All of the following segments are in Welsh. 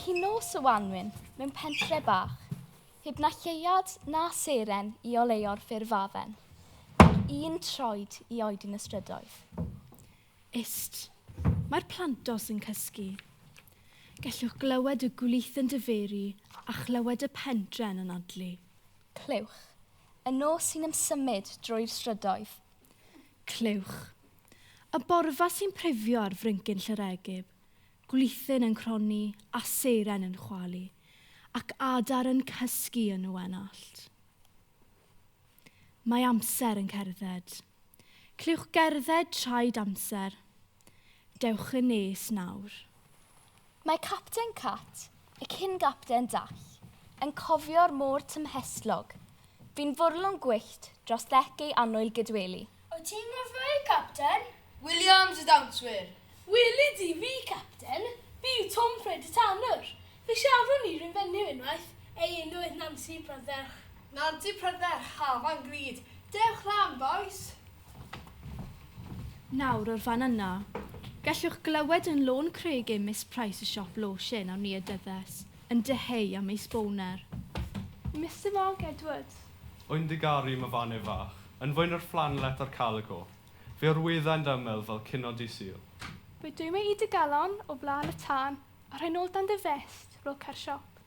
Mae hi'n nos o wanwyn mewn pentre bach, heb na lleuad na seren i oleuo'r ffurfafen, ac un troed i oedi'n y strydoedd. Ist, mae'r plantos yn cysgu. Gellwch glywed y gwlith yn dyferu a chlywed y pentre'n anadlu. Clywch, y nos sy'n ymsymud drwy'r strydoedd. Clywch, y borfa sy'n prifio ar fryncyn Llareggub, gwlithyn yn cronni a seren yn chwalu, ac adar yn cysgu yn y wenallt. Mae amser yn cerdded. Clywch gerdded traed amser. Dewch yn nes nawr. Mae Capten Cat, y cyn-gapten dall, yn cofio'r môr tymhestlog, fu'n fwrlwm gwyllt dros ddec ei annwyl gydweli. Wyt ti'n ngofio i, Capten? Williams y dawnswyr. Weli di fi, Capten? Fi yw Tom Fred y tanwr. Fe siaron ni rhywun fenyw unwaith, ei enw oedd Nansi Prydderch. Nansi Prydderch, hafan glud. Dewch lan, bois! Nawr o'r fan yna, gellwch glywed yn lôn cregyn Miss Price y siop losin a wni y dyddes, yn dyheu am ei sboner. Mister Mark Edwards. Wy'n dy garu, Myfanne fach, yn fwy na'r fflanlet a'r calico. Fe orwedda yn d'ymyl fel cino dy' Sul. Fe dwyma i dy galon o flaen y tân a rhoi nôl dan dy fest rôl car siop.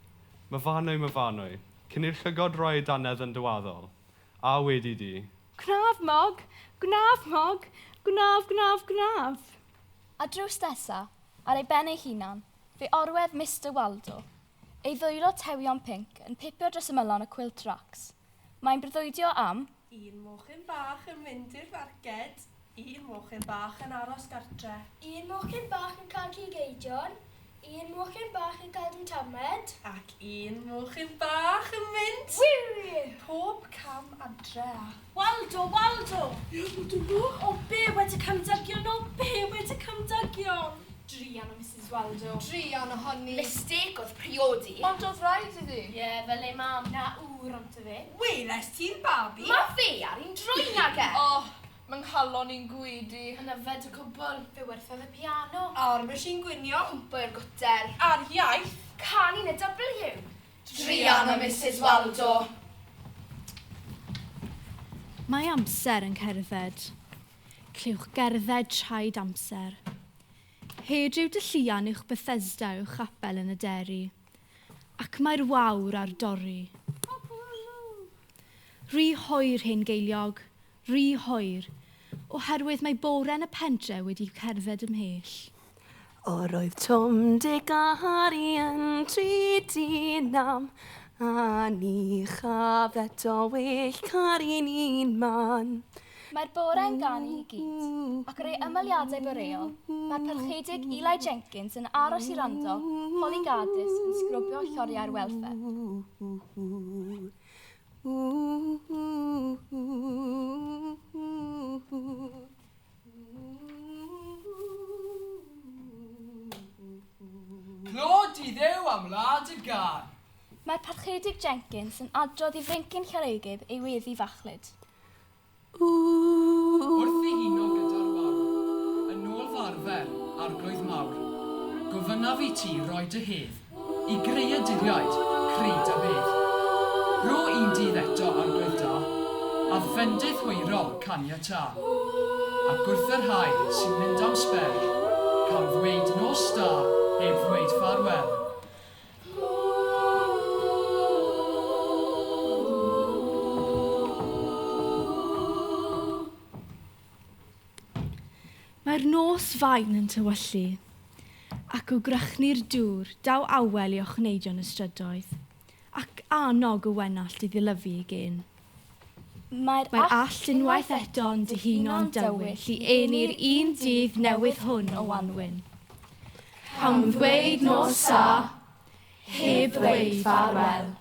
Myfanwy, Myfanwy, cyn i'r llygod roi eu dannedd yn dy waddol. A wedi di. Gwnaf, Mog! Gwnaf, Mog! Gwnaf, gwnaf, gwnaf! A drws nesa, ar ei ben ei hunan, fe orwedd Mister Waldo, ei ddwylo tewion pinc yn pipio dros ymylon y cwilt racs. Mae'n breuddwydio am. Un mochyn bach yn mynd i'r farced, un mochyn bach yn aros gartre. Un mochyn bach yn cael cig eidion, un mochyn bach yn cael dim tamed. Ac un mochyn bach yn mynd. Wiw! Pob cam adre a. Waldo, Waldo! O be wedi cymdogion, o be wedi cymdogion! Druan o Misus Waldo. Druan ohoni. Mistake oedd priodi. Ond oedd rhaid iddi. Ie, fel ei mam. Na ŵr onto fe. Weles ti'n babi? Ma fe ar un drwyn ag e. O, mae nghalon i'n gwaedu. Yn yfed y cwbl. Fe werthodd y piano. A'r machine gwinio. Cwmpo i'r gwter. A'r iaith. Canu yn y W. Druan o Misus Waldo. Mae amser yn cerdded. Clywch gerdded traed amser. Hed yw dy llian uwch Bethesda uwch chapel yn y deri, ac mae'r wawr ar dorri. Rhy hwyr, hen geiliog, rhy hwyr, oherwydd mae bore'n y pentre wedi cerdded ymhell. Yr oedd Twm Dic a Harri yn 39, a ni chaf eto well caru'n un man. Mae'r bore'n ganu i gyd, ac ar ei ymweliadau boreol, mae'r Parchedig Eli Jenkins yn aros i wrando Holly Gardis yn sgrwbio lloriau'r welfare. Clod i Dduw am wlad y gân. Mae'r Parchedig Jenkins yn adrodd i Fryncyn Llareggub ei weddi fachlud. Wrth ddihuno gyda'r wawr, yn ôl fy arfer, Arglwydd mawr, gofynnaf i ti roi dy hedd i greaduriaid crud a bedd. Rho un dydd eto, Arglwydd da, a fendith hwyrol caniatâ, ac wrth y rhai sy'n mynd am sbel, cawn ddweud nos da heb ddweud ffarwel. Mae'r nos fain yn tywyllu, ac o grychnu'r dŵr daw awel i ochneidion y strydoedd, ac annog y wenallt i ddilyfu ei gên. Mae'r Mae'r allt unwaith eto'n dihuno'n dywyll i eni'r un dydd newydd hwn o wanwyn. Cawn ddweud nos da, heb ddweud ffarwel.